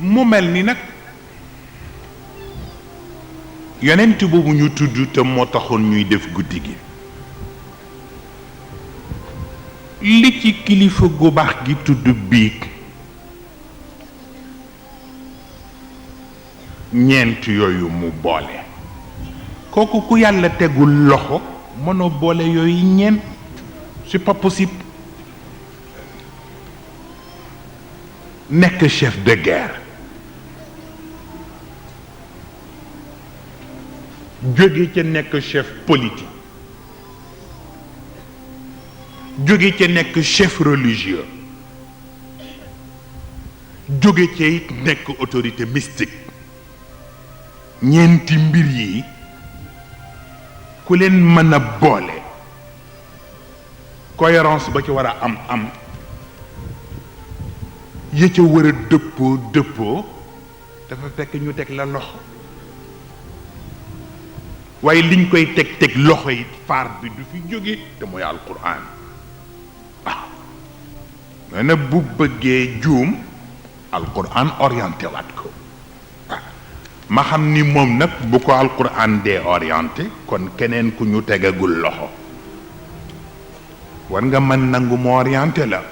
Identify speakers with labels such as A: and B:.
A: mu mel ni nag yonent boobu ñu tudd te moo taxoon ñuy def guddi gi li ci kilifa gu baax gi tudd biig ñeent yooyu mu boole kooku ku yàlla tegul loxo mënoo boole yooyu ñeent c'est pas possible nekk chef de guerre jóge ca nekk chef politique jóge ca nekk chef religieux jóge ca it nekk autorité mystique ñeenti mbir yi ku leen mën a boole cohérence ba ci war a am ya ca war a dëppoo dafa fekk ñu teg la loxo waaye liñ koy teg loxo it faar bi du fi jóge te mooy alquran nee na bu bëggee juum alquran orienté waat ko ma xam ni moom nag bu ko alquran dee orienté kon keneen ku ñu tegagul loxo war nga mën nangu mu orienté la